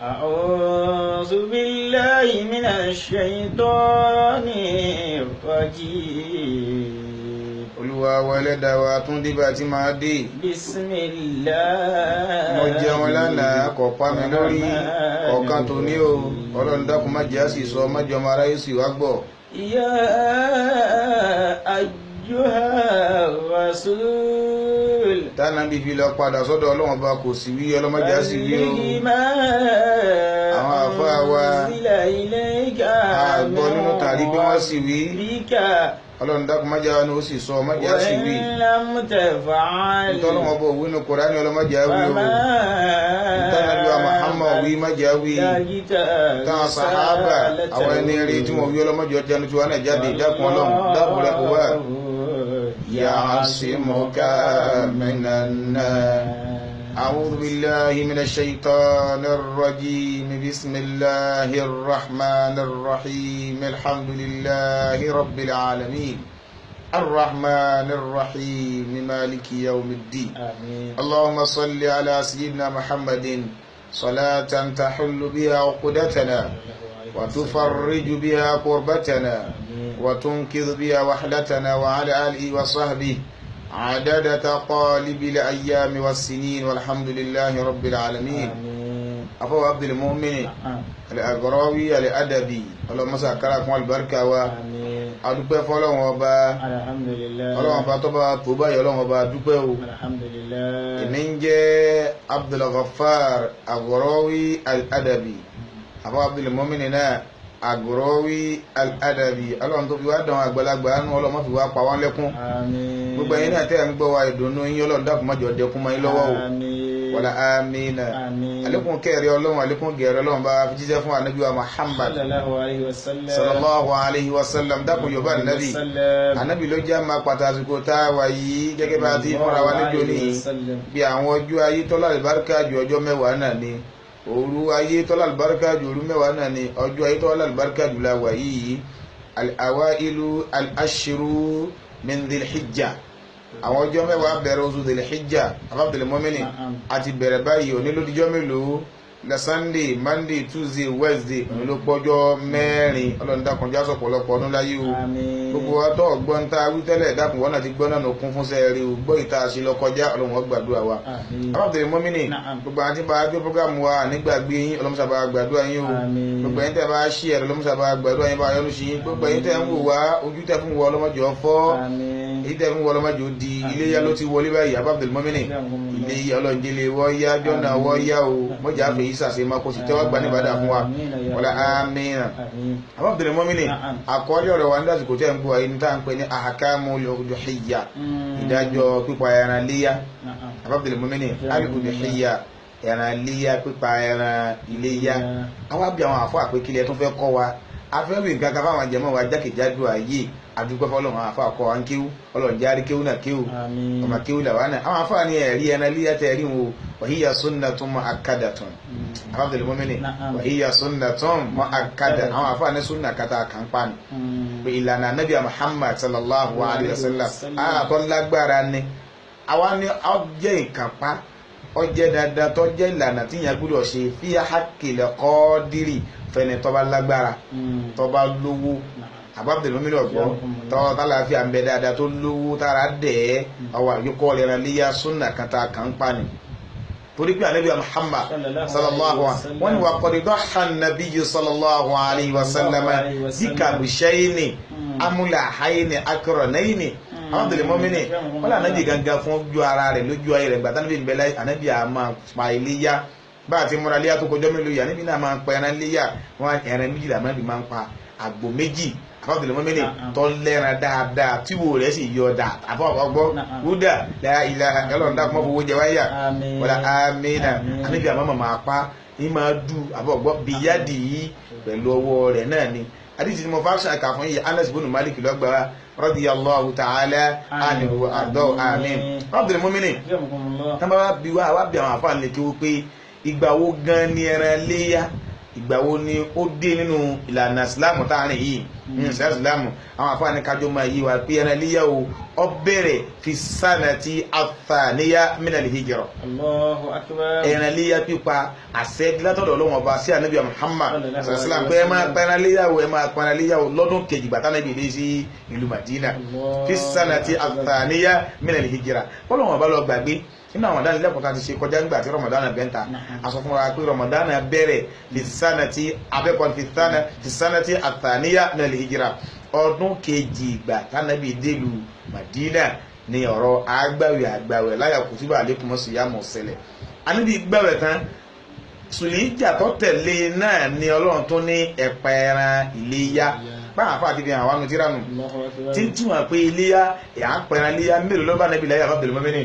أعوذ بالله من الشيطان الرجيم. Olúwa wa ẹlẹ́dàá wa tún dé bá a ti máa dé. بسم الله. Mo jẹun lánàá, kò pa mi lórí ọ̀kan tó ní o. Ọlọ́run dákun má jẹ́ àṣì sọ, má jẹ́ ọmọ aráyé sì wá gbọ́. يا أيها الرسول. Tánàbí fi lọ padà sọ́dọ̀ Ọlọ́run ọba kò sí wí, ọlọ́mọdé á sì wí o. بلغ ما Àwọn àfáà wa أنزل إليك àgbọ̀ nínú tàrí pé wọ́n sì wí. ربك. Ọlọ́run dákun má jẹ́ àwọn ó sì sọ, má jẹ́ á sì wí. وإن لم تفعل Ntọ́lọ́wọ́n bọ̀ wí nínú Kùránì ọlọ́mọdé á wí o. فما Ntánàbí wa Muhammad wí má jẹ́ á wí. بلغت Táwọn sàhábà àwọn ẹni rí tí wọ́n wí ọlọ́mọdé ọjà ní tiwa náà jáde. Dákun Ọlọ́run dákun rẹ̀ kó wá. يعصمك من الناس. أعوذ بالله من الشيطان الرجيم. بسم الله الرحمن الرحيم. الحمد لله رب العالمين الرحمن الرحيم مالك يوم الدين. آمين. اللهم صل على سيدنا محمد صلاة تحل بها عقدتنا وتفرج بها كربتنا وتنقذ بها وحدتنا وعلى آله وصحبه عدد تقالب الأيام والسنين والحمد لله رب العالمين. آمين. أفو عبد المؤمن آه. الأغراوي الأدبي اللهم سأكرك والبركة و آمين. adúpẹ́ fọ́lọ́run ọba. الحمد لله. Ọlọ́run ọba tó bá tó báyìí, Ọlọ́run ọba dúpẹ́ o. الحمد لله. Èmi ń jẹ́ Abdulghaffar Aghrawi Al-Adabi. Àfọ Abdulmumin náà Aghrawi Al-Adabi. Ọlọ́run tó fi wá dán àgbàlagbà nù, Ọlọ́run má fi wá pa wọ́n lẹ́kún. آمين. Gbogbo ẹ̀yin náà tẹ́ ẹ̀ ń gbọ́ wa, ìdùnnú yín Ọlọ́run dákun má jẹ́ ó dẹkún mọ́ yín lọ́wọ́ o. آمين. Wàlá amínà. آمين. Àlékún kẹrẹ Ọlọ́run, àlékún gẹrẹ Ọlọ́run bá fi jíṣẹ́ fún Ànábì wa Muhammad صلى الله عليه وسلم. sallallahu alayhi wa sallam. Dákun yorùbá nàbì. وسلم. Ànábì ló jẹ́ àmà pàtàkì tá a wà yìí gẹ́gẹ́ bá a ti fúnra wa níjó ní bí àwọn ọjọ́ ayé tọ́lá àlùbáríkà ju ọjọ́ 10 náà ni, òru ayé tọ́lá àlùbáríkà ju òru 10 náà ni, ọjọ́ ayé tọ́lá àlùbáríkà jù la wà yìí. Al-awailu al-ashru min dhil-hijja, àwọn ọjọ́ 10 bẹ̀rẹ̀ oṣù dhil-hijja. Abdul Mu'mini Na'am. àti bẹ̀rẹ̀ báyìí. Òní ló dijọ́ mélòó? La Sunday, Monday, Tuesday, Wednesday, òní ló pọ́jọ́ 4. Ọlọ́run dákun já sọ̀pọ̀lọpọ̀ ọdún láyé o. آمين. Gbogbo wa tó ọgbọ́n tá a wí tẹ́lẹ̀, dákun wọn náà ti gbọ́ náà nù kún fún sẹ́ẹ̀rì o. Gbọ́ ìta àṣì lọ kọjá, Ọlọ́run ó gbàdúrà wa. آمين. Abdul Mu'mini, Na'am. gbogbo àwọn tí bá a gbé program wa nígbàgbé yín, ọlọ́mùsàbà gbàdúrà yín o. آمين. Gbogbo ẹ̀yin tẹ́ bá ṣí ẹ̀rọ, ọlọ́mùsàbà gbàdúrà yín, bá a yọ́nú sí yín. Gbogbo ẹ̀yin tẹ́ ń wò wá, ojú tẹ́ fún wa ọlọ́mọdé ọ̀fọ́, آمين. èyí tẹ́ fún wa ọlọ́mọdé ó di iléyá ló ti wọlé báyìí. Abdul Mu'mini, ilé ọlọ́njẹ́lẹ̀ wọ́ọ́yá jọ́nà wọ́ọ́yá o. Mọ́jà fèyí sàṣe máa kó sì tẹ́wọ́ gbà níbàdà fún wa. آمين يا Wọlé الله. amínà. آمين. Abdul Mu'mini, Na'am. àkọọ́lẹ̀ ọ̀rọ̀ wa ní lásìkò tẹ́ ń gbọ́ ayé ní tá à ń pè ní ahkamul udhiyya, ìdájọ́ pípa ẹran léyà. نعم. Abdul Mu'mini, al-udhiyya, ẹran léyà, pípa ẹran iléyà. Àwa bí àwọn àfọ àpékílẹ̀ tó fẹ́ kọ́ wa afẹ́wì nǹkan kan fáwọn jẹ̀mọ́ wa jákèjádò ayé. Àdúgbò fọlọ́run, àwọn àfọ àkọ́ wa ń kéwú, Ọlọ́run járe kéwú náà kéwú. آمين. Ọmọ kéwú làwa náà. Àwọn àfọ àní ẹ̀rí ẹran léyà tẹ̀ rí wọn o, wa hiya sunnatun mu'akkadatun. Abdul Mu'mini, Na'am. wa hiya sunnatun mu'akkada, àwọn àfọ àní sunna kata kan pa ni pé ìlànà anabi Muhammad sallallahu alayhi wa sallam àtọ́ lágbára ni. Àwa ni ọ jẹ́ ìkànpá, ọ jẹ́ dandan tó jẹ́ ìlànà tí yẹn gbọ́dọ̀ ṣe fi haqqil qadiri, fẹ́ni tó bá lágbára, tó bá lówó. Abdul Mu'mini, ọ̀gbọ́n tọ́ tálàáfíà ń bẹ dáadáa, tó lówó, tára dẹ̀ ẹ́, ọwọ́ àyíkọ́ ọ̀lẹ́ran léyà súnà kan tá a kàn ń pa ni, torí pé anabi Muhammad sallallahu alaihi wọ́n ní wa qad dahha an-nabiyyu sallallahu alayhi wa sallam bi kabshayni amúláhàyìnì akọrọ̀nẹ́yìnì. Abdul Mu'mini, wọ́n lé anabi gangan fún ojú ara rẹ̀ lójú ayé rẹ̀ gbàtà níbi ìbẹ̀lẹ̀ anabi àmà pa iléyà bá a ti múra léyà tó kọjọ́ mélòó yà níbi náà máa ń pa ẹran léyà wọn. Ẹran 2 làmọ́bí máa ń pa, àgbò 2. Abdul Mu'mini, tó lẹ́ran dáadáa tí wo rẹ̀ sì yọ dáa. Àfọ ọgbọ́ wúdà la ilaha Ọlọ́run dákun mọ́ fowó jẹ wáyà. Wala amina. Anabi àmọ́ máa pa ní máa du àfọ ọgbọ́ bíyádì yìí pẹ̀lú ọwọ́ rẹ̀ náà ni. Àdìsí ni mo fa ṣàkà fún yìí, Anas ibn Malik lọ́gbàá radiyallahu ta'ala anhu àdọ́ àmín. Abdul Mu'mini, tán bá wá bí wá wá bí àwọn àfáà lè kí wó pé ìgbà wo gan ni ẹran léyà, ìgbà wo ni ó dé nínú ìlànà Islam táàrin yìí? Nínú ìsìlámù àwọn àfáàní kájọ máa yí wa pé ẹran iléyá o ó bẹ̀rẹ̀ fi sanati athaniya minal hijra. Allahu akbar. Ẹran iléyá pípa àṣẹ látọ̀dọ̀ Ọlọ́run ọba sí ànábì Muhammad sallam pé ẹ máa pa ẹran iléyá o, ẹ máa pa ẹran iléyá o lọ́dún kejì gbàtà náà dé sí ìlú Madina. Fi sanati athaniya minal hijra. Ọlọ́run ọba lọ gbàgbé nínú àwọn ìdánilẹ́kọ̀ọ́ tá a ti ṣe kọjá nígbà tí Ramadan bẹ́ńta a sọ fún wa pé Ramadan bẹ̀rẹ̀ fi sanati abẹ́kọ̀ọ́ fi sanati athaniya minal hijra. Ọdún kejì ìgbà tánàbí délùú Madina ní ọ̀rọ̀ agbáwẹ̀ àgbàwẹ̀ láyà kùtùbà àlékún síyàmù ṣẹlẹ̀. Ànábì gbàwẹ̀ tán, sùlìjà tó tẹ̀lé náà ni Ọlọ́run tó ní ẹ̀pà ẹran iléyá. Báwọn afọ àti fi hàn wánu tíra nù tí ń túmọ̀ pé iléyá à ń pẹran iléyá mélòó ló bá Ànábì láyé àbábẹ̀lẹ̀ mọ́mẹ́ni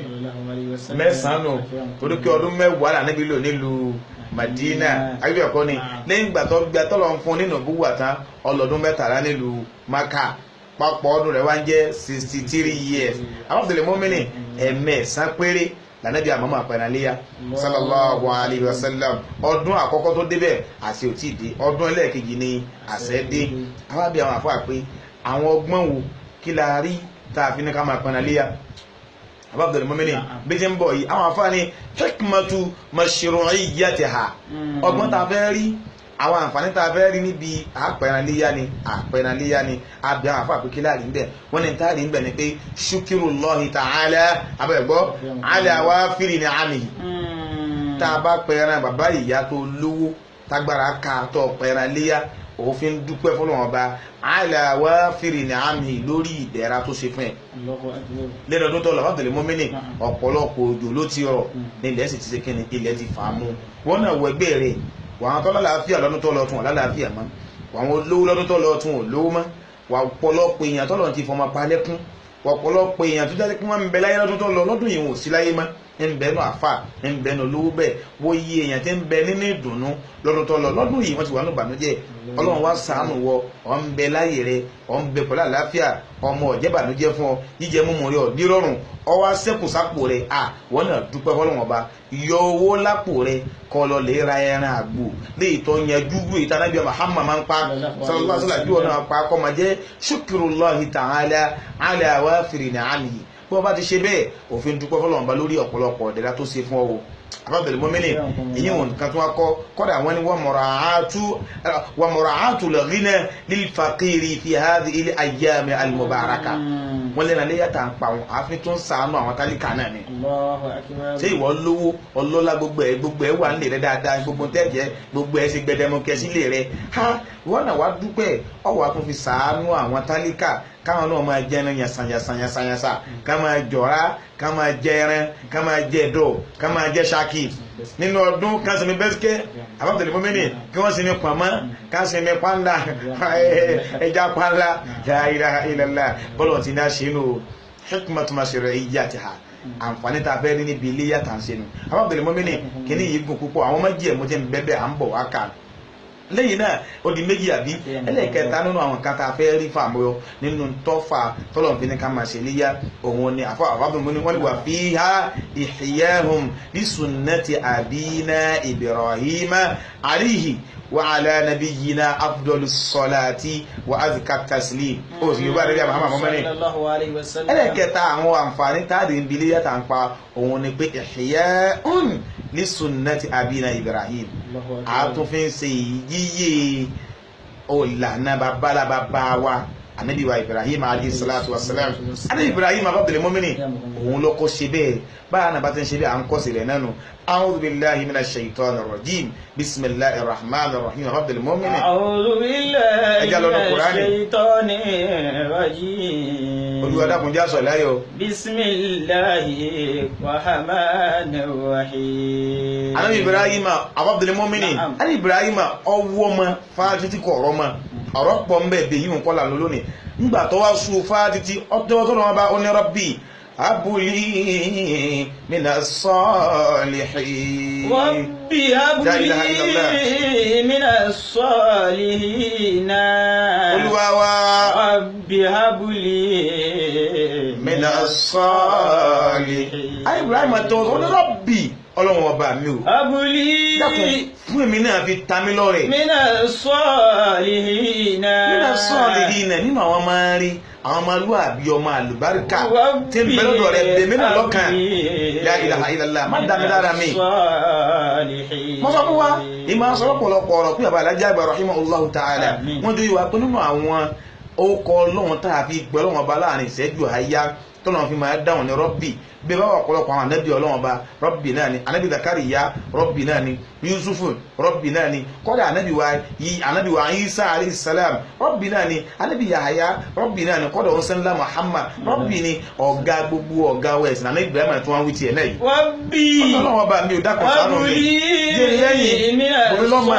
mẹ́sàn-án nù, torí pé ọdún mẹ́wàá l'Ànábì lò nílùú Madina. Àbí ẹ̀kọ́ ni lẹ́yìn ìgbà tó gba tọ́lọ̀ ń fún nínú búwà tán ọlọ́dún 13 nílùú Maka, papọ̀ ọdún rẹ̀ wá ń jẹ́ 63 years. Àbábẹ̀lẹ̀ mọ́mẹ́ni ẹ̀mẹ́sàn péré lànàbí àmọ́mọ́ àpẹnalẹ́yà sallallahu alayhi wa sallam. Ọdún àkọ́kọ́ tó débẹ̀ àṣẹ ò tí ì dé, ọdún ẹlẹ́ẹ̀kejì ni àṣẹ dé. Àwọn àbí àwọn àfáà pé àwọn ọgbọ́n wo kí la rí tá a fi ní ká máa pẹnalẹ́yà. Abdul Mumini bí ti ń bọ̀ yìí àwọn àfáà ní hikmatu mashru'iyyatiha, ọgbọ́n tá a fẹ́ rí, àwọn àǹfààní tá a fẹ́ rí níbi àpẹranléyá ni àpẹranléyá ni àbí àwọn àfáà pé kí láàrin bẹ́ẹ̀. Wọ́n ní táàrí ń bẹ̀ ni pé ṣukirullahi ta'ala abẹ́gbọ́ ala wafiri ni'amihi. Tá a bá pẹran bàbá ìyá tó lówó tágbára ká tó pẹranléyá, òfin dúpẹ́ fọlọ́wọ́n ọba ala wafiri ni'amihi lórí ìdẹ̀ra tó ṣe fún ẹ̀. Lẹ́nu ọdún tó lọ Abdul Mumini ọ̀pọ̀lọpọ̀ òjò ló ti rọ̀ ní ilẹ̀ sì ti ṣe kíni, ilẹ̀ ti fà á mú. Wọ́n náà wọ ẹgbẹ́ rẹ̀, wàá tọ́ lálàáfíà lọ́dún tó lọ tún lálàáfíà mọ́, wàá olówó lọ́dún tó lọ tún olówó mọ́, wàá ọ̀pọ̀lọpọ̀ èèyàn tọ́lọ̀ ti fọmọ palẹ́kún, wàá ọ̀pọ̀lọpọ̀ èèyàn tó jáde pé wọ́n ń bẹ láyé lọ́dún tó lọ lọ́dún yìí wọn ò sí láyé mọ́, ń bẹ nù àfà ń bẹ nù olówó bẹ́ẹ̀. Wọ́n yí èèyàn tí ń bẹ nínú ìdùnnú lọ́dún tó lọ lọ́dún yìí wọ́n ti wà nù bànújẹ́. Ọlọ́run wá ṣàánú wọ, ọ̀ ń bẹ láyé rẹ, ọ̀ ń bẹ pẹ̀lú àlàáfíà, ọmọ ọ̀jẹ́ bànújẹ́ fún ọ, jíjẹ múmu rẹ ọ̀dírọ̀rùn, ọwọ́ sẹ́kù sápò rẹ, à wọ́n náà dúpẹ́ fọlọ́run ọba. Yọ owó lápò rẹ kọ́ lọ lè ra ẹran àgbò léyìí tó yanjú wú ìta Ànábì Muhammad máa ń pa sallallahu alaihi wasallam, bí wọn náà pa kọ́ máa jẹ́ ṣukurullahi ta'ala ala wafiri ni'amihi. Bí wọ́n bá ti ṣe bẹ́ẹ̀, òfin dúpẹ́ fọlọ́run ọba lórí ọ̀pọ̀lọpọ̀ ọ̀dẹ̀dá tó ṣe fún ọ o. Abdul Mumini èyí wọn kan tó wá kọ́ kọ́dà wọn ni wọ́n mura'atu al-ghina lil-faqiri fi hadhihi al-ayyam al-mubaraka. Wọ́n lẹ́nu alẹ́ yàtà ń pa wọn àfi tó ń sàánú àwọn tálíkà náà ni. Ṣé ìwọ lówó ọlọ́lá gbogbo ẹ̀ wà nílé rẹ dáadáa, gbogbo tẹ́jẹ́ gbogbo ẹ̀ ṣe gbẹdẹmukẹ sílé rẹ, ha wọ́n náà wá dúpẹ́ ọwọ́ àtún fi sàánú àwọn tálíkà káwọn náà máa jẹran yànsanyànsanyànsanyànsá, ká máa jọra, ká máa jẹran, ká máa jẹ dọ̀, ká máa jẹ ṣáàkì nínú ọdún, ká sinmi bẹ́sikẹ́. Abdul Mumini kí wọ́n sinmi pọ̀nmọ́, ká sinmi pàǹdà, ẹja pàǹdà. La ilaha illallah bọ́lọ̀ tí náà ṣe nù hikmatu mashru'iyyatiha, àǹfààní tá a fẹ́ rí níbi ilé yàtà ń ṣe nù. Abdul Mumini kìíní yìí gùn púpọ̀, àwọn méjì ẹ̀ mo ti ń bẹ́bẹ̀ à ń bọ̀ wá kà lẹ́yìn náà ó di méjì àbí ẹlẹ́ẹ̀kẹta nínú àwọn kan tá a fẹ́ rí fàmúyọ nínú tọ́fà tọ́lọ̀fin ní ká máa ṣe léyà, òun ni àfọ àfábùnmú ni wọ́n lè wà fiha ihyahum li sunnati abina Ibrahima alayhi wa ala nabiyyina afdalus salati wa azka taslim. Ó sì yorùbá rẹ̀ bí àmàmà mọ́mọ́ ní. Ẹlẹ́ẹ̀kẹta àwọn àǹfààní táàdì ń bi léyà tá à ń pa òun ni pé ihyahum li sunnati abina Ibrahim, àtúnfin ṣe yíyé ọ̀làna babalababa wa anabi wa Ibrahim alayhi salatu wa salam. Anabi Ibrahim Abdul Mumini òun ló kọ́ ṣe bẹ́ẹ̀, báyà náà bá ti ń ṣe bẹ́ẹ̀ à ń kọ́ sílẹ̀ náà nù. A'udhu billahi minash shaitanir rajim, bismillahir rahmanir rahim. Abdul Mumini. A'udhu billahi minash shaitanir rajim. Olúwa dákun jẹ́ àṣọ láyọ̀. Bismillahir rahmanir rahim. Anabi Ibrahim Abdul Mumini, anabi Ibrahim ọwọ́ mọ fáájú kọ̀ ọ̀rọ̀ mọ ọ̀rọ̀ pọ̀ ń bẹ̀ bẹ̀ yìí nǹkan lànà lónìí. Ńgbà tó wá sùn fáájú ọtọ́ tó lọ́wọ́ bá oní rabbi habli minas salihin. Rabbi habli minas salihin. Olúwa wa rabbi habli minas salihin. Ayé Ibrahim tó oní rabbi Ọlọ́run ọba mi o. Abúlí. Dákun fún èmi náà fi ta mí lọ́rẹ. Mina sọ́ọ̀lìhìnà. Mina sọ́ọ̀lìhìnà nínú àwọn máa ń rí àwọn ọmọlúwàbí ọmọ àlùbáríkà tí ń bẹ lọ́dọ̀ rẹ̀ bèmí náà lọ́kàn. La ilaha illallah má dá mi lára mi. Mo sọ fún wa ìmọ̀ sọ lọ́pọ̀lọpọ̀ ọ̀rọ̀ pé bàbá alájà àgbà rahimahullahu ta'ala wọ́n jẹ́ ìwà pé nínú àwọn orúkọ Ọlọ́run tá a fi gbẹ́ Ọlọ́run ọba láàrin ìṣẹ́jú àáyá tọ́lọ́run fi máa dáhùn ní rọ́bì bí bá wà ọ̀pọ̀lọpọ̀ àwọn anábì Ọlọ́run ọba rọ́bì náà ni anábì Zakariya rọ́bì náà ni Yusufu rọ́bì náà ni kọ́dà anábì wa Isa alayhi salam rọ́bì náà ni anábì Yahaya rọ́bì náà ni kọ́dà ọ̀sánlá Muhammad rọ́bì ni ọ̀gá gbogbo ọ̀gá wẹ̀sìn anábì Ibrahim tí wọ́n wí tiẹ̀ náà yìí. Rọ́bì Ọlọ́run ọba mi ò dákun ṣàánú mi jẹ́ lẹ́yìn omi lọ́mọ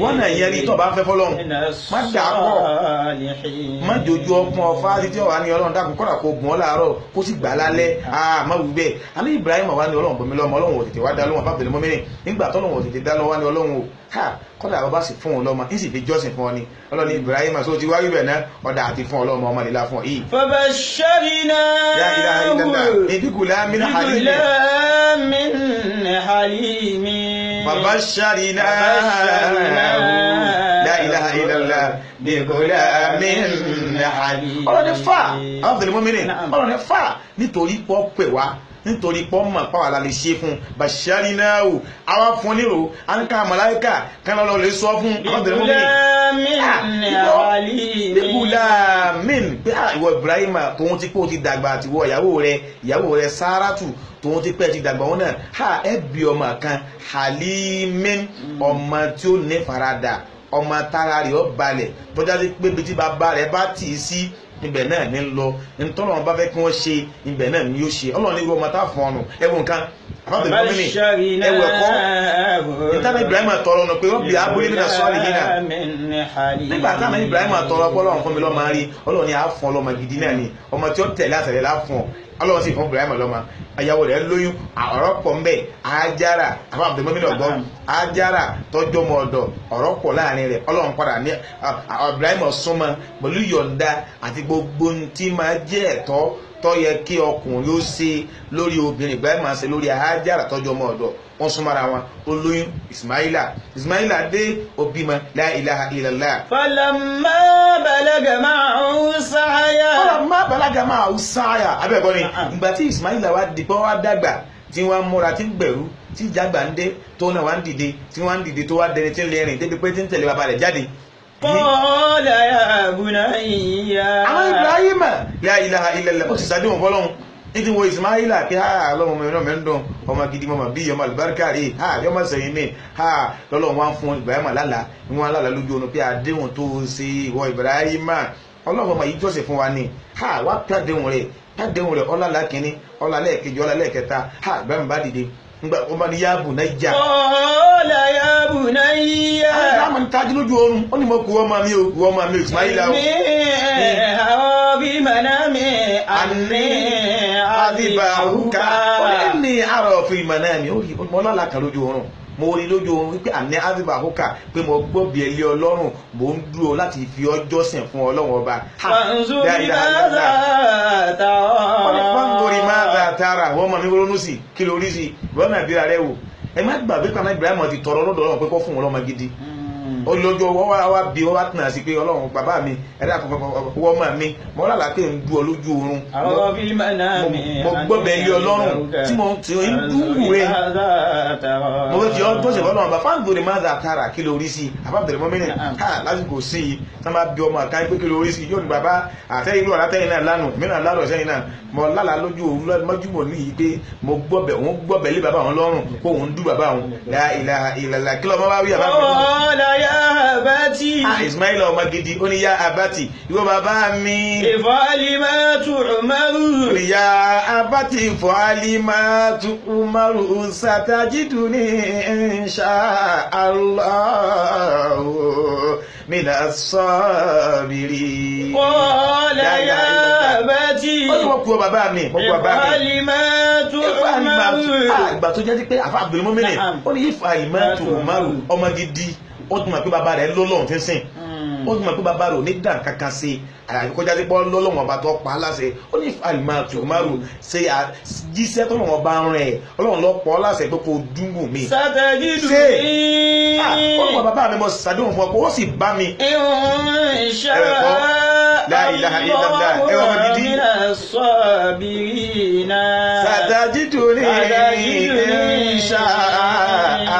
wọ́n náà yẹn rí tó bá ń fẹ́ fọlọ́run má dà á pọ̀ má jojú ọpọ́n ọfá títí ọ̀wá ní ọlọ́run dákun kọ́dà kó gùn ọ́ láàárọ̀ kó sì gbà lálẹ́ má wù bẹ́ẹ̀ alẹ́ Ibrahim wà ní ọlọ́run bọ̀mí lọ́mọ ọlọ́run ò tètè wá dá lóhùn àbá bẹ̀rẹ̀ mọ́mìnrin nígbà tọ́lọ́run ò tètè dá lọ́wọ́ ní ọlọ́run o ha kọ́dà bàbá sì fún òun lọ́mọ ń sì fi jọ́sìn fún ọ ni ọlọ́run Ibrahim sọ ti wáyé bẹ̀ náà ọ̀dà àti fún ọlọ́mọ ọmọ nílá fún ọ yìí. فبشرناه La ilaha illallah bi gulamin halim. Ọlọ́ni fà Abdul Mu'minin ọlọ́ni fà nítorí pọ́ pẹ̀ wá nítorí pọ́ mọ̀ pàwọ́ la lè ṣe fún basharinahu àwa fún nírò àǹkà màláíkà kan lọ́lọ́ lè sọ fún Abdul Mu'minin. Bi gulamin pé ìwọ Ibrahim tòun ti pé o ti dàgbà àti ìwọ ìyàwó rẹ̀ Sárátù tòun ti pẹ́ ti dàgbà wọn náà ha ẹ bí ọmọ kan halimin ọmọ tí ó ní faradà ọmọ tára rẹ̀ ó balẹ̀ tọ́já sí pé bí tí bàbá rẹ̀ bá tì í sí ibẹ̀ náà ní lọ ntọ́nà wọn bá fẹ́ kí wọ́n ṣe ibẹ̀ náà ni yóò ṣe ọlọ́run ní irú ọmọ tá a fún ọnù ẹ̀wọ̀n nǹkan àbábẹ̀ gómìnì ẹ̀wọ̀ ẹ̀kọ́ ìtàn Ibrahim tọrọ ọ̀nà pé rọ́bì abúlé mi náà sọ́ọ̀lì yìí náà nígbà táwọn Ibrahim tọrọ ọlọ́run fún mi lọ́mọ rí ọlọ́run ni a fún ọlọ́mọ gidi náà ni ọmọ tí ó tẹ̀lé àtẹ̀lé la fún ọ ọlọ́run sì fún Ibrahim lọ́mọ ayáwó rẹ̀ lóyún ọ̀rọ̀ pọ̀ ńbẹ̀ Ájára àbábẹ̀ gómìnà ọ̀gbọ́n Ájára tọ́jú ọmọ ọ̀dọ̀ ọ̀rọ̀ pọ̀ láàrin rẹ̀ ọlọ́run padà ní Ibrahim súnmọ́ pẹ̀lú yọ̀ǹda àti gbogbo tí máa jẹ́ ẹ̀tọ́ tó yẹ kí ọkùnrin ó ṣe lórí obìnrin Ibrahim máa ṣe lórí Ájára tọ́jú ọmọ ọ̀dọ̀ wọ́n súnmọ́ra wọn ó lóyún Ismaila Ismaila dé òbí mọ́ la ilaha illallah. Falamma balaga ma'ahu sa'ya. Falamma balaga ma'ahu sa'ya abẹ́ẹ̀kọ́ ni ìgbà tí Ismaila wá di pé wá dàgbà tí wọ́n múra tí ń gbẹ̀rú tí ìjàgbá ń dé tó náà wá ń dìde tí wọ́n ń dìde tó wá dẹni tí ń lè rìn débi pé tí ń tẹ̀lé bàbá rẹ̀ jáde. Qala ya bunayya. Àwọn Ibrahim la ilaha illallah ó sì sàdéhùn fọlọ́hún ní ti wo Ismaila pé ha lọ́mọ mi náà mi ń dùn ọmọ gidi mọ́mọ́ bí ọmọ àlùbáríkà rí ha yọmọ sẹ́yìn mi ha lọ́lọ́run wá ń fún Ibrahim lálàá ní wọn lálàá lójú oorun pé àdéhùn tó ṣe ìwọ Ibrahim ọlọ́run ọmọ yìí jọ́sìn fún wa ni ha wá pé àdéhùn rẹ̀ àdéhùn rẹ̀ ọlọ́lá kínní ọlọ́lá ẹ̀kejì ọlọ́lá ẹ̀kẹta ha Ibrahim bá dìde ngba ọba ni ya bunayya. Qala ya bunayya. Àwọn àmì tají lójú oorun ó ní mo kú ọmọ mi o kú ọmọ mi o Ismaila o. Inni ara fi manami anni adhibahuka. Ó ní inni ara fi manami ó rí mo lálàá kan lójú oorun mo rí lójú oorun wípé àní adhibahuka pé mo gbọ́ bí ẹlẹ́ ọlọ́run mo ń dúró láti fi ọjọ́ sìn fún ọlọ́run ọba. Fanzur madha tara. Fanzur madha tara wọ́n mọ̀ mi ronú sí kí ló rí sí wọ́n náà bíra rẹ̀ wò ẹ má gbàgbé pàmò Ibrahim ti tọrọ lọ́dọ̀ ọlọ́run pé kó fún wọn lọ́mọ gidi olójú ọwọ́ wa bí wọ́n wá tàn sí pé ọlọ́run bàbá mi ẹ̀dá wọ́n mọ̀ mi mo lálàá pé ń du ọ lójú oorun mo gbọ́bẹ̀ ilé ọlọ́run tí mo ti ń dúró rẹ̀ mo fi ọ́ tó ṣe fọlọ́run bá fáńdòrè má dà tààrà kí ló rí sí i àbábẹ̀rẹ̀ mọ́mí nì ha lásìkò sí i tí wọ́n bá bí ọmọ àká pé kí ló rí sí i yóò ní bàbá àtẹ́yìn ló àtẹ́yìn náà lánàá mí náà lálọ́ sẹ́yìn náà mo lálàá lójú òru mọ́júmọ́ ní yìí pé mo gbọ́bẹ̀ òun gbọ́bẹ̀ lé bàbá òun lọ́rùn kó òun dú bàbá òun la ilaha illallah kí lọ́mọ bá wí àbá mi. Qala ya abati. Ismaila ọmọ gidi ó ní ya abati ìwọ bàbá mi. If'ali ma tu'maru. Ya abati if'ali ma tu'maru satajiduni insha Allahu minas sabirin. Qala ya abati. Ó ní wọ́n kú bàbá mi wọ́n kú bàbá mi. If'ali ma tu'maru. Ìgbà tó jẹ́ pé àfa Abdul Mu'min ó ní if'ali ma tu'maru ọmọ gidi ó tún mọ̀ pé bàbá rẹ̀ lọ́lọ́run tí ń sìn Ó mọ̀ pé bàbá rẹ̀ ò ní dàn kankan sí i, àyàfi kọjá sí pé ọlọ́wọ́n ọba tó pa á láṣẹ. Ó ní àlùmọ́ àtùmárù ṣe jíṣẹ́ tọ́lọ́wọ́n ọba ń rẹ̀, ọlọ́run ló pa ọ́ láṣẹ pé kò dúnbù mi. Satajiduni. Ó ní bàbá mi mo ṣàdéhùn fún ọ pé ó sì bá mi. Insha La ilaha illallah. Ẹ wọ́n gidi. Minas sabirina. Satajiduni insha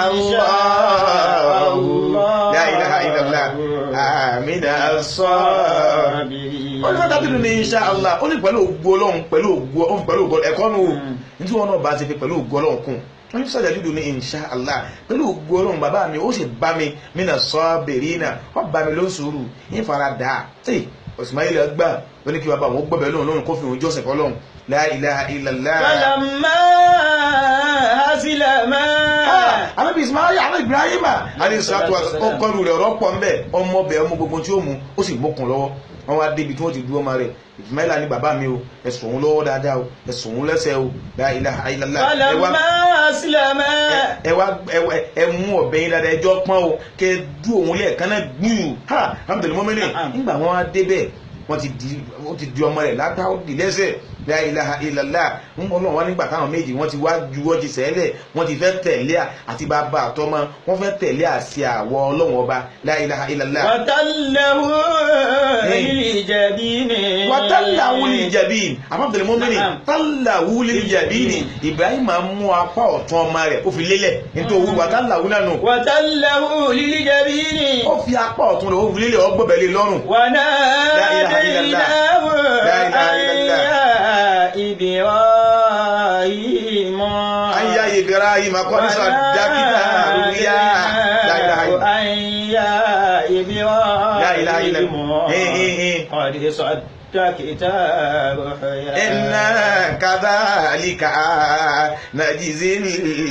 Allah. La ilaha illallah. Minas sabirin. Ó ní satajiduni insha Allah. Ó ní pẹ̀lú ògo Ọlọ́run, pẹ̀lú ògo Ọlọ́run, pẹ̀lú ògo ẹ̀kọ́ nù. Nítorí wọn náà bá ti fi pẹ̀lú ògo Ọlọ́run kún. Wọ́n ní satajiduni insha Allah. Pẹ̀lú ògo Ọlọ́run bàbá mi, ó sì bá mi minas sabirina. Ó bá mi ló ń sùúrù. Ní faradà. Tí Ismail gbà ó ní kí bàbá òun gbọ́bẹ̀ lóhùn lóhùn kó fi òun jọ́sìn fọlọ́hùn. La ilaha illallah. Falamma aslama. Ànábì Ismail, Ànábì Ibrahim, alayhi salatu wa ọkọlù rẹ̀ ọ̀rọ̀ pọ̀ ńbẹ̀, ọmọ bẹ̀ ọmọ gbogbo tí ó mu, ó sì mókun lọ́wọ́. Wọ́n wá débi tí wọ́n ti dúró ọmọ rẹ̀. Ismail ní bàbá mi o, ẹ̀sùn òun lọ́wọ́ dáadáa o, ẹ̀sùn òun lẹ́sẹ̀ o. La ilaha illallah. Falamma aslama. Ẹ wá ẹ mú ọ̀bẹ yín dáadáa, ẹjọ́ pọ́n o, kẹ dú òun lẹ́ẹ̀kan náà gbùù. Ha, alhamdulilayi mọ́mẹ́lẹ̀. Nígbà wọn wá débẹ̀, wọ́n ti di ọmọ rẹ̀ lápá, ó di lẹ́sẹ̀. La ilaha illallah. Ń bọ́ lọ́wọ́ nígbà táwọn méjì wọ́n ti wá ju wọ́n ti sẹ́lẹ̀, wọ́n ti fẹ́ tẹ̀lé àti bàbá àtọmọ, wọ́n fẹ́ tẹ̀lé àṣẹ àwọ̀ ọlọ́wọ́n ọba. La ilaha illallah. Watallahu lil jabini. Watallahu lil jabini. Àbábọ̀tẹ̀lẹ̀ mọ́mìnì tallahu lil jabini. Ibrahim mú apá ọ̀tún ọmọ rẹ̀ ó fi lélẹ̀ nítorí watallahu náà nù. Watallahu lil jabini. Ó fi apá ọ̀tún rẹ̀ ó fi lélẹ̀ ọgbọ̀bẹ̀lẹ̀ lọ́rùn. La ilaha illallah. La ilaha illallah. Ibrahim. Aya Ibrahim qad saddaqta ruya. La ilaha illallah. Aya Ibrahim. La ilaha illallah. Qad saddaqta ruya. Inna kadhalika najzil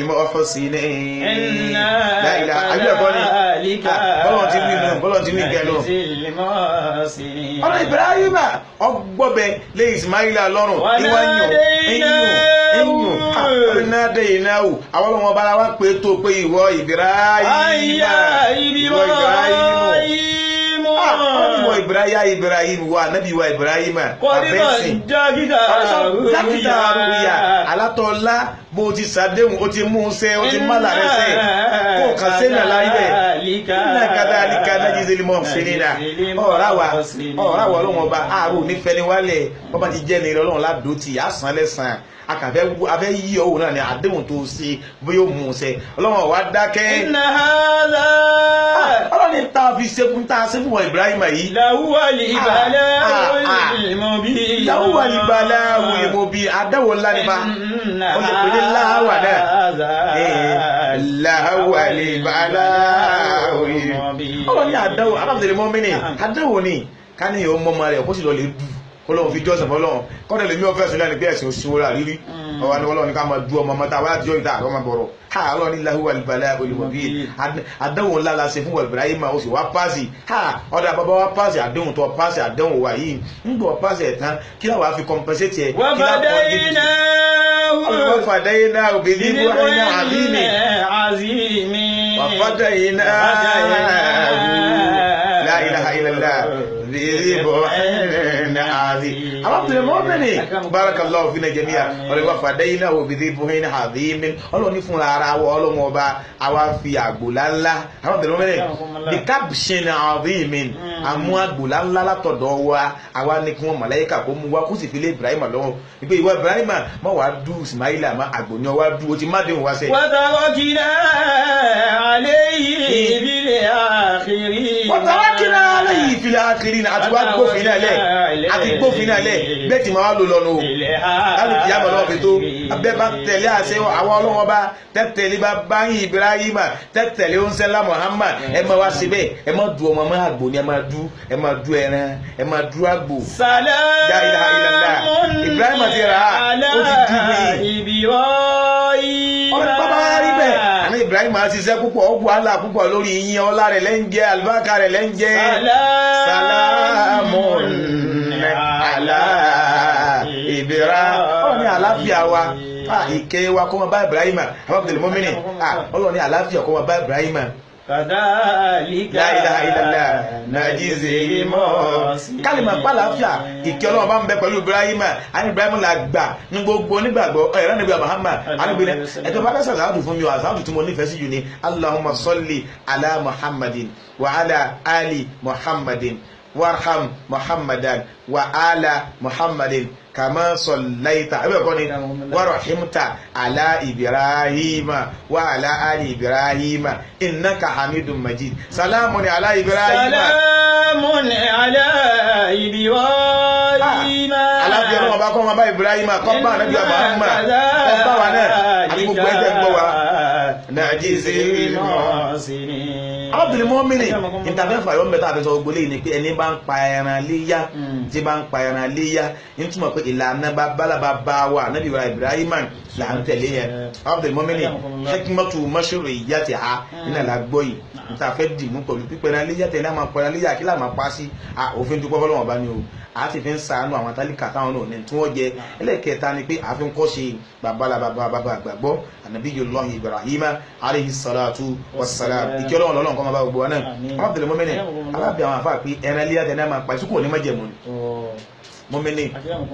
muhsinin. Inna La ilaha kadhalika najzil muhsinin. Ọ̀rọ̀ Ibrahim ọgbọ́bẹ lé Ismaila lọ́rùn. Ìwà yàn ẹ̀yùn ọ̀nàdé ìnáwó àwọn ọmọ ọba wa pé tó pé ìwọ Ibrahim. Ìwọ Ibrahim. Ìwọ Ibrahim Ibrahim wa nábì wa Ibrahim. Abẹ́sìn. Dákítà àrùyà alátọ́lá bó ti sàdéhùn ó ti mú un sẹ́ ó ti má làrẹ́ sẹ́ kó kàn sẹ́nà láyé bẹ́ẹ̀. Nínú àkàdá àlìkà nájísẹ́lì mọ́ sẹ́nìlá. Ọ̀rá wa ọlọ́run ọba àrùn onífẹ́ni wálẹ̀ bọ́ba ti jẹ́ ní ọlọ́run ládùú tì á san lẹ́sàn-án. Akàfẹ́ yí ọ̀hún náà ni àdéhùn tó ṣe bóyá ó mú un ṣẹ. Ọlọ́run wa dákẹ́. Inna hadha. Ọlọ́run ní tá a fi ṣe fún tá a ṣe fún wọn Ibrahim yìí. Lahuwal bala'ul mubin. Lahuwal bala'ul mubin. Àdáwò ńlá nípa. Ó lè pè ní láhàwà náà. Lahuwal bala'ul mubin. Ọlọ́run ní àdáwò alábìsẹ̀lẹ̀ mọ́mìnì. Àdáwò ni ká ní ìhó mọ́mọ́ rẹ̀ kó sì lọ lè dù kọlọ́hún fi jọ́sìn fọlọ́hún kọ́dọ̀ lèmi ọ̀fẹ́ sọ lẹ́nu pé ẹ̀sìn oṣù wọlé àrírí ọwọ́ ni ọlọ́run ní ká máa du ọmọ ọmọ tá a wá jọ ìta àrọ́ máa bọ̀rọ̀ ha ọlọ́run ní lahu alibala olùwọ̀bí àdéhùn ńlá la ṣe fún Ibrahim ó sì wá páàsì ha ọ̀dà bàbá wa páàsì àdéhùn tó páàsì àdéhùn wà yìí ń gbọ́ páàsì ẹ̀ tán kí láwa fi compensate ẹ̀ kí láwa fàdáyé òbí ní àzímì wàfàdáyé náà la ilaha illallah bidhibhin azim. Abdul Mu'min barakallahu fina jami'a ọ̀rẹ́ wa fadaynahu bidhibhin azim. Ọlọ́run ní fúnra ara wọ ọlọ́run ọba àwa fi àgbòlá ńlá. Abdul Mu'min bí kabshin azim àmú àgbòlá ńlá látọ̀dọ̀ wa àwa ní kí wọ́n màláíkà kó mú wa kó sì fi lé Ibrahim lọ́wọ́. Ìpè ìwọ Ibrahim má wàá dú Ismaila má àgbò ní ọwá dú o ti má déhùn wá sẹ́yìn. Wa tarakna alayhi fil akhirin. Wa tarakna alayhi fil akhirin. Àti wá gbófin náà lẹ̀ àti gbófin náà lẹ̀ bẹ́ẹ̀ tí máa lò lọ́nu o láti kìí àmọ́ lọ́wọ́ fi tó abẹ́ bá tẹ̀lé àṣẹ àwọn ọlọ́wọ́ bá tẹ̀tẹ̀lé bá báyìí Ibrahima tẹ̀tẹ̀lé oúnṣẹ́lá Muhammad ẹ máa wá síbẹ̀ ẹ máa du ọmọ máa àgbò ni ẹ máa du ẹ máa du ẹran ẹ máa du àgbò. Salamun Ibrahima ti rà á ó ti dùn mí. Ọ̀rẹ́ bàbá rí bẹ́ẹ̀ àná Ibrahima ṣiṣẹ́ púpọ̀ ó wàhálà púpọ̀ lórí yín ọlá rẹ̀ lẹ́ńjẹ́ àlùbáríkà rẹ̀ lẹ́ńjẹ́. Salamun ala Ibrahim. Ọlọ́run ní àlàáfíà wa ìkẹ́ wa kó máa bá Ibrahima Abdul Mu'min. Ọlọ́run ní àlàáfíà kó máa bá Ibrahima. Kadhalika La ilaha illallah najzil muhsinin. Kálímà pàlàáfíà ìkẹ́ Ọlọ́run bá ń bẹ pẹ̀lú Ibrahim, àní Ibrahim la gbà ní gbogbo onígbàgbọ́ ẹ̀rọ níbi Muhammad àníbi ẹ̀tọ́ bá fẹ́ sàlátù fún mi o, àsàlátù tí mo nífẹ̀ẹ́ sí jù ní Allahumma salli ala Muhammadin wa ala ali Muhammadin warham Muhammadan wa ala Muhammadin kama sallaita ẹ̀bẹ̀ kọ́ ni wa rahimta ala Ibrahima wa ala ali Ibrahima innaka hamidun majid salamun ala Ibrahima. Salamun ala Ibrahima. Alábíyá ọmọ bá kọ́ ọmọ bá Ibrahima kọ́ bá ànábì Muhammad kọ́ bá wa náà àti gbogbo ẹgbẹ́ gbọ́ wa. Najzil muhsinin. Abdul Mumini ìtàfẹ́fà yóò mẹ́ta àfẹ́sọ gbogbo léyìn ni pé ẹni bá ń pa ẹran léyà tí bá ń pa ẹran léyà ń túmọ̀ pé ìlànà bálábà bá wà ànábì Ibrahima là ń tẹ̀lé yẹn. Abdul Mumini hikmatu mashru'iyyatiha iná la gbọ́ yìí níta fẹ́ dìmú pẹ̀lú pípẹ́ ẹran léyà tẹ̀lé àmọ́ pẹ̀lú léyà kí làmọ́ pa sí òfin dúpọ́ fọlọ́wọ́n bá ní o a ti fi ń ṣàánú àwọn tálíkà táwọn náà ní tí wọ́n jẹ. Ẹlẹ́kẹta ni pé a fi ń kọ́ ṣe babalababa àgbàgbọ́ Nabiyullahi Ibrahima alayhi salatu wassalam. Ìkẹ́ Ọlọ́run lọ́lọ́run kọ́ máa bá gbogbo wa náà. Abdul Mumini alábẹ́ àwọn àfáà pé ẹran léyà tẹ̀lé máa pa ìsúkò ní májẹ̀mú ni mọ́mìnì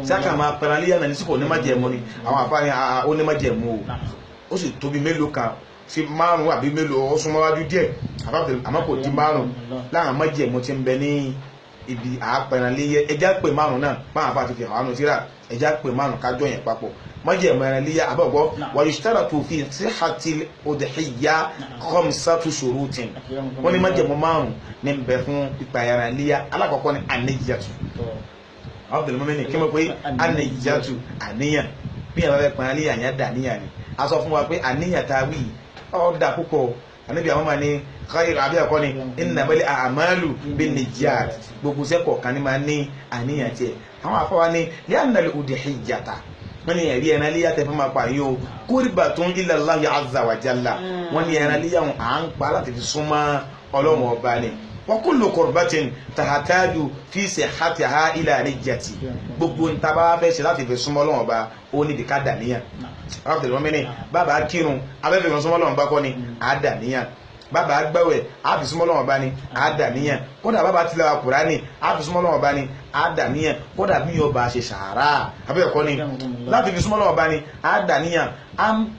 sáka máa pẹ̀rẹ̀ léyà náà ní síkò ní májẹ̀mú ni àwọn àfáà ní ó ní májẹ̀mú o, ó sì tóbi mélòó kan sí márùn àbí mélòó ó súnmọ́ wájú díẹ̀ àmọ́ kò di márùn láwọn májẹ̀mú ti ń bẹ ní ibi àpẹ̀rẹ̀ léyà ẹja pé márùn náà máa fà ti fi hàn ánú síra ẹja pé márùn kájọ yẹn papọ̀ májẹ̀mú ẹran léyà àbọ̀gbọ́ wa yushtaratu fi sihhatil udhiyya khamsatu shurutin. Wọ́n ní májẹ̀mú márùn ní ń bẹ fún pípa ẹran léyà. Alákọ̀ọ́kọ́ ní an-niyyatu. Abdul Mumini kí mo pé an-niyyatu àníyàn bí yàrá bẹ pọn léyà yẹn dà níyàn ni a sọ fún wa pé àníyàn tá a wí ọ̀ dà púpọ̀. Ànábì àwọn máa ní khayr àbí ẹ̀kọ́ ni innamal a'malu binniyat, gbogbo iṣẹ́ kọ̀ọ̀kan ni máa ní àníyàn tiẹ̀. Àwọn afọwá ní li'anna al-udhiyyata, wọ́n ní ẹ̀rí ẹran léyà tẹ́ fún máa pa yín o, qurbatun ila Allahi azza wa jalla, wọ́n ní ẹran léyà wọn à ń pa láti fi súnmọ́ Ọlọ́run ọba ni. Wa kullu qurbatin tahtaju fi sihhatiha ila niyyati, gbogbo ń taba fẹ́ ṣe láti fi súnmọ́ Ọlọ́run ọba ó ní ìdíkà dàníyàn. Abdul Mumini bàbá kírun abẹ́fẹ́ kan súnmọ́ Ọlọ́run bá kọ́ ni àdàníyàn, bàbá gbàwẹ̀ àfi súnmọ́ Ọlọ́run bá ní àdàníyàn, kódà bàbá tilawa Kùránì àfi súnmọ́ Ọlọ́run bá ní àdàníyàn, kódà bí yóò bá ṣe sàárà abẹ́ẹ̀kọ́ ni láti fi súnmọ́ Ọlọ́run bá ní àdàníyàn,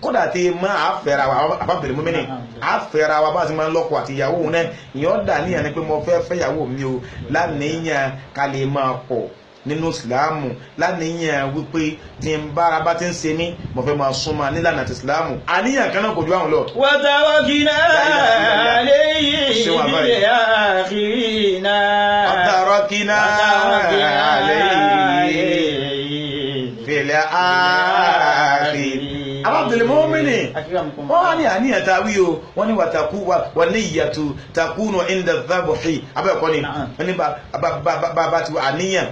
kódà tí má àfẹ́ra wa Abdul Mumini àfẹ́ra wa bá ti máa ń lọ́kọ àti ìyàwó náà ìyẹn dàníyàn ni pé mo fẹ́ fẹ́yàwó mi o láníyàn ká lè máa pọ̀ nínú ìsìláàmù, láníyàn wípé tí n bára bá ti ń ṣe mí mo fẹ́ máa súnmọ́ nílànà ti ìsìláàmù. Àníyàn kan náà kò ju àwọn lọ. Wa tawakkina alayhi fil akhirina. Wa tawakkina alayhi fil akhirina. Abdul Mumini wọ́n wá ní àníyàn tá a wí o, wọ́n ní wàtàkù wà ní ìyàtú takunu inda dhabhi abẹ́ẹ̀kọ́ ni wọ́n ní bàbá ti wà àníyàn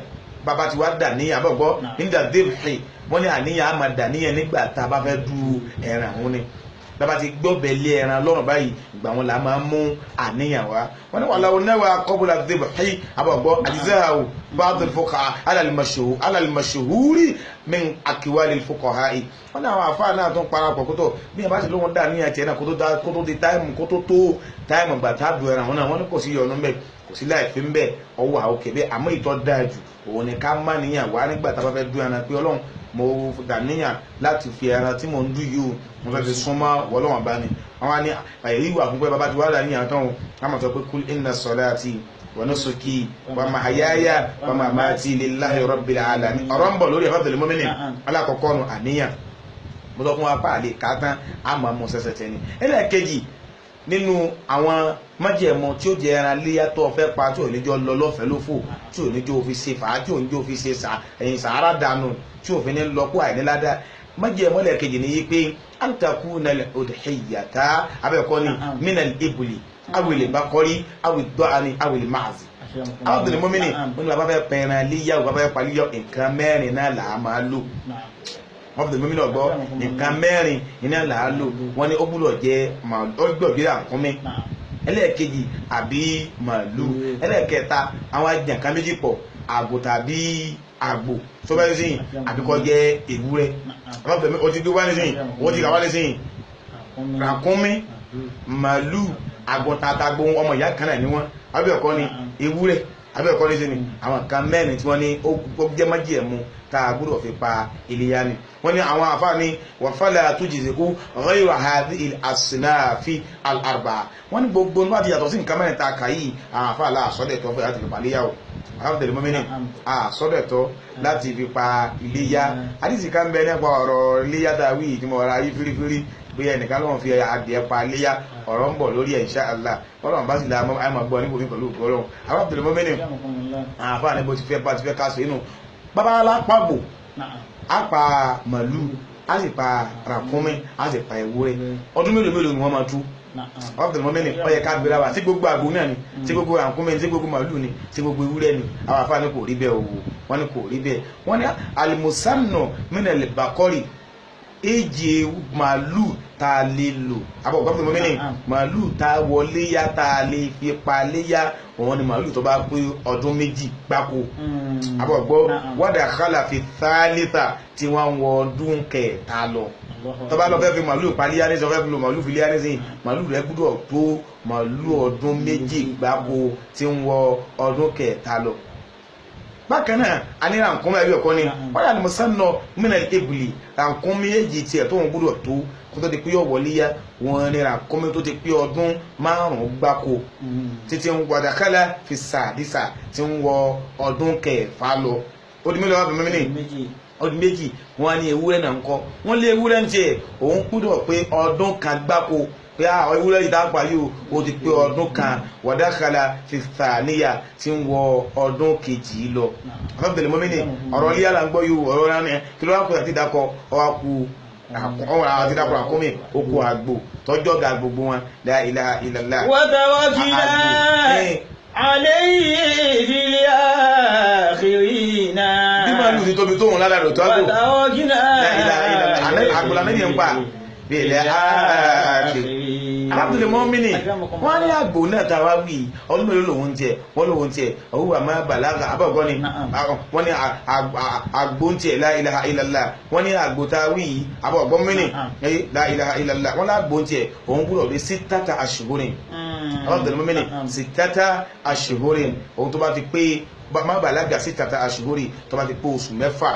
bàbá ti wá dàníyàn àbọ̀gbọ́ nígbà débìí wọ́n ní àníyàn á máa dàníyàn nígbà tá a bá fẹ́ du ẹran òun ni bàbá ti gbọ́bẹ̀ lé ẹran lọ́rùn báyìí ìgbà wọn là máa mú àníyàn wá. Wọ́n ní wàlá onáwà kọ́bùlà débìí àbọ̀gbọ́ àdìsẹ́hàwò ba'd al-fuqaha ala al-mashhuri min aqwali al-fuqaha. Wọ́n ní àwọn àfáà náà tún parapọ̀ kótó bí yẹn bá ti lóhun dàníyàn tiẹ̀ náà kótó di táìmù kótó tó táìmù gbà tá a du ẹran òun náà wọ́n ní kò sí yọnu mbẹ́ kò sí láì fi ń bẹ ọwọ́ àwọn òkè bẹ́ẹ̀. Àmọ́ ìtọ́ dáa jù òun ni ká má níyàn wá nígbà tá a bá fẹ́ dún ẹran pé Ọlọ́run mo dàníyàn láti fi ẹran tí mò ń dún yìí o mo fẹ́ fi súnmọ́ Ọlọ́run bá ní. Àwọn ní àyè ìwà fún pé bàbá ti wá dàníyàn tán o ká máa sọ pé kul inna salati wa nusuki wa mahayaya wa mamati lillahi rabbil alamin. Ọ̀rọ̀ ń bọ̀ lórí ẹ̀fọ́ tẹ̀lé mọ́mìnì alákọ̀ọ́kọ́ nu àníyàn mo sọ fún wa pa àlè ká tán àmọ́ mo ṣẹ̀ṣẹ̀ tẹ̀ ni. Ẹlẹ́ẹ̀kejì nínú àwọn májẹ̀mú tí ó jẹ ẹran léyà tó fẹ́ pa tí ò ní jọ lọ lọ́fẹ̀ẹ́ lófò tí ò ní jọ fi ṣe fà á tí ò ní jọ fi ṣe ẹ̀yìn sàárà dànù tí ò fi ní lọ kó àìníládá. Májẹ̀mú ẹlẹ́ẹ̀kejì ni yí pé an takuna al-udhiyyata abẹ́ẹ̀kọ́ ni minal ibli awil baqari awid da'ani awil ma'zi. Abdul Mumini wọn ni bàbá fẹ́ pẹran léyà bàbá fẹ́ palíyọ nǹkan mẹ́rin náà là á máa lò. Abdul Mumini ọgbọ́ nǹkan mẹ́rin iná là á lò. Wọ́n ní ó gbúdọ̀ jẹ́ ó gbúdọ̀ bí ràkúnmí, ẹlẹ́ẹ̀kejì àbí màálù, ẹlẹ́ẹ̀kẹta àwọn ajànká méjì pọ̀ àgbò tàbí àgbò tó bá nísìnyí àbí kó jẹ́ ewúrẹ́. Ó ti gbé wá nísìnyí, ó ti kà wá nísìnyí ràkúnmí, màálù Àgùntàn àtàgbò ọmọ ìyá kan náà ni wọ́n. Abẹ́ẹ̀kọ́ ni ewúrẹ́, abẹ́ẹ̀kọ́ ní sínú àwọn nǹkan mẹ́rin tí wọ́n ní ó jẹ́ májẹ̀mú tá a gbọ́dọ̀ fi pa iléyá ni. Wọ́n ní àwọn àfáà ní wàfàlà tujzi'u ghayra hadhihi al-asnafi al-arba'a. Wọ́n ní gbogbo nígbà tí yàtọ̀ sí nǹkan mẹ́rin tá a kà yìí, àwọn àfáà là àsọdẹ̀tọ̀ fẹ́ láti fi pa iléyá o. Àwọn mọ́mìnì àsọdẹ̀tọ̀ láti fi pa iléyá. Àdìsí kan bẹ nípa ọ̀rọ̀ iléyá tá a wí tí mo ra yí fírífírí bí ẹnìkan lóun fi adìẹ pa iléyá, ọ̀rọ̀ ń bọ̀ lórí ẹ̀ insha Allah. Ọlọ́run bá sì la àmọ́ gbọ́ níbo mi pẹ̀lú ògbó ọlọ́run. Àwọn àbùtẹ̀lẹ̀ mọ́mìnì àfáà ní bó ti fẹ́ bá ti fẹ́ ká sọ inú bàbá alápàgbò, á pa màlúù, á sì pa ràkúnmí, á sì pa ewúrẹ́. Ọdún mélòó mélòó ni wọ́n máa tú? Àbùtẹ̀lẹ̀ mọ́mìnì ó yẹ ká gbéra wa sí gbogbo àgbo náà ni, sí gbogbo ràkúnmí ni, sí gbogbo màlúù ni, sí gbogbo ewúrẹ́ ni. Àwọn àfáà ní kò rí bẹ́ẹ̀ o, wọ́n ní kò rí bẹ́ẹ̀. Wọ́n ní alimusanna minal bakori, èjì màlúù tá a lè lò, àbọ̀ gbọ́dọ̀ mọ́mìnì màlúù tá a wọlé yá tá a lè fi pa léyá, òun ni màlúù tó bá pé ọdún méjì gbáko. Àbọ̀ gbọ́ wàdà kálà fi thalitha tí wọ́n ń wọ ọdún kẹta lọ. Tó bá lọ fẹ́ fi màlúù pa léyá nísìnyí, fẹ́ fi lo màlúù fi léyá nísìnyí, màlúù rẹ̀ gbúdọ̀ tó màlúù ọdún méjì gbáko tí ń wọ ọdún kẹta lọ. Bákan náà a ní rànkúnmí ẹbí ọkọ ni wọ́n yà ní musanna mina ebùlì, rànkúnmí èjì tiẹ̀ tó ń gbúdọ̀ tó kó tó di pé yóò wọlé yá, wọ́n ní rànkúnmí tó ti pé ọdún márùn-ún gbáko títí ń wàdàkálà fi sàdísà tí ń wọ ọdún kẹfà lọ. Ó di mélòó wà bẹ̀rẹ̀ mímí? Ọdún méjì. Wọ́n ní ewúrẹ́ náà ń kọ́, wọ́n lé ewúrẹ́ ń tiẹ̀ òun gbúdọ̀ pé ọdún kan gbáko, pé àwọn ewúrẹ́ yìí dápa yìí ó ti pé ọdún kan, wàdákàlà fìfàníyà tí ń wọ ọdún kejì lọ. Àfẹ́bẹ̀lẹ̀ mọ́mìnì ọ̀rọ̀ ilé yàrá ń gbọ́ yìí, ọ̀rọ̀ rán ni kí ló wá kó àti dákọ̀ ọwá ku àti dákọ̀ àkómi okú àgbò tọ́jọ́ ga gbogbo wọn. La ilaha illallah. Watawakkila alayhi fil akhirina. Bí màálù ti tóbi tóun ládàá rẹ̀ tó àgbò. Watawakkila La ilaha illallah. Àgbò lànà yẹn ń pa bílẹ̀ ààkì. Arábìnrin mọ́mìnì wọ́n ní àgbò náà tá a wá wí ọdún mélòó lòun tiẹ̀, wọ́n lòun tiẹ̀ òwúwà máa bàlágà abọ́gọ́ ni wọ́n ní àgbò ń tiẹ̀ la ilaha illallah. Wọ́n ní àgbò tá a wí yìí abọ́gọ́ mọ́mìnì la ilaha illallah. Wọ́n lágbò ń tiẹ̀ òun gbúdọ̀ lé sittata ashhurin. Arábìnrin mọ́mìnì sittata ashhurin, òun tó bá ti pé má bàlágà sittata ashhurin tó bá ti pé oṣù mẹ́fà,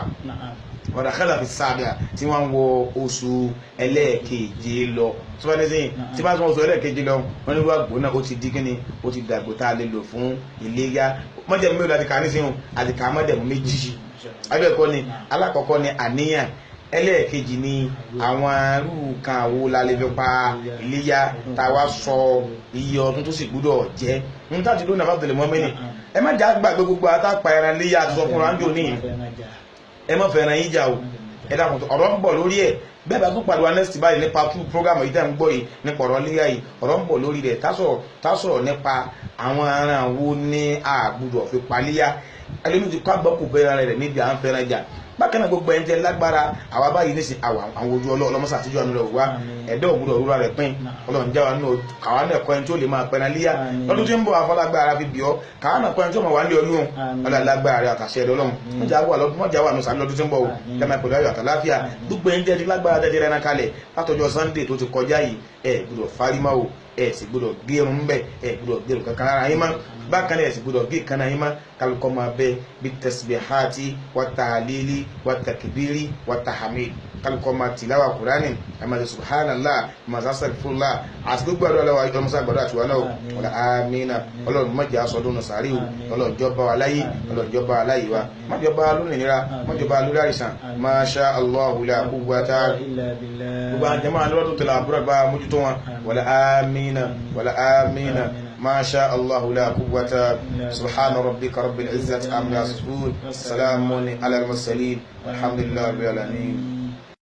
wàdàkàlà fi sáàbíà tí wọ́n ń wọ oṣù ẹlẹ́ẹ̀keje lọ. Tí wọ́n ní sẹ́yìn tí wọ́n oṣù ẹlẹ́ẹ̀keje lọ, wọ́n ní wọ́n gbóná ó ti di kíni, ó ti dàgbò tá a lè lò fún iléyá. Mọ́jẹ̀mú mélòó láti kà á nísìnyí? Àti kà á mọ́jẹ̀mú méjì. Abẹ́ẹ̀kọ́ ni alákọ̀ọ́kọ́ ni àníyàn, ẹlẹ́ẹ̀kejì ni àwọn arú kan wo la lè fi pa iléyá tá a wá sọ iye ọdún tó sì gbúdọ̀ jẹ́. N tá ti lónìí àbábọ̀tẹ̀lẹ̀ mọ́mẹ́ni ẹ má jà gbàgbé gbogbo àtàpà ẹran léyà àti sọ fúnra ń jò ní ẹ má fẹ́ràn yín jà o. Ẹ dákun, ọ̀rọ̀ ń bọ̀ lórí ẹ̀. Bẹ́ẹ̀ bá tún pàdé wa next báyìí nípa two program yìí tẹ́ ń gbọ́ yìí nípa ọ̀rọ̀ léyà yìí, ọ̀rọ̀ ń bọ̀ lórí rẹ̀. Tá sọ̀rọ̀ nípa àwọn aràn wo ní àgbùdọ̀ fi paléyà. Ẹlẹ́nu ti kọ́ àgbọ̀kù bẹ́ẹ̀ rẹ̀ níbi à ń fẹ́ràn jà. Bákan náà gbogbo ẹni tẹ́ lágbára àwa báyìí ní sìn àwọn ojú ọlọ́mọsà àtijọ́ àánú rẹ̀ wá ẹ̀dọ́ ògbúdọ̀ rúra rẹ̀ pín. Ọlọ́run já wa nù káwa náà kọ́ ẹni tó lè máa pẹ́ran léyà lọ́dún tí ń bọ̀ afọlágbára fi bì ọ́, káwa náà kọ́ ẹni tó máa wà ní ọlọ́run ọlọ́lágbára rẹ̀ àtàṣẹ ẹ̀dọ́ ọlọ́run mọ́jà wà nù sàmì lọ́dún tí ń bọ̀ o jẹ́mọ̀ pẹ̀lú ayọ̀ àtàláfíà. Gbogbo ẹni tẹ́ ti lágbára tẹ́ ti rẹ́ran kalẹ̀ látọjọ́ Sunday tó ti kọjá yìí, ẹ gbọ́dọ̀ fárímà o, ẹ sì gbọ́dọ̀ gé irun ńbẹ, ẹ gbọ́dọ̀ gé irun kankan lára yín mọ́. Bákan náà ẹ sì gbọ́dọ̀ gé ìkànnà yín mọ́. Kálukọ́ máa bẹ bí tasbihati wa tahlili wa takbiri wa tahmid, kálukọ́ máa tìláwà kúránì, ẹ máa ṣe subhanallah, ẹ máa ṣe astaghfirullah àti gbogbo àdúrà lọ́wọ́ ọmọọṣẹ́ àgbàdo àti wàhálà o. Wàlá amínà. Ọlọ́run má jẹ́ aṣọ ọdún sàárè o, ọlọ́run jọba wa láyé, ọlọ́run jọba wa láyé wa, má jọba lónìí nira, má jọba lórí àìsàn. Masha Allahu la quwwata gbogbo àwọn jẹ́mọ́ àlọ́ tó tẹ̀lé àbúrò àgbà mójútó wọn. Wàlá amínà, wàlá amínà. ما شاء الله لا قوة. سبحان ربك رب العزة عما يصفون، سلام على المرسلين، والحمد لله رب العالمين.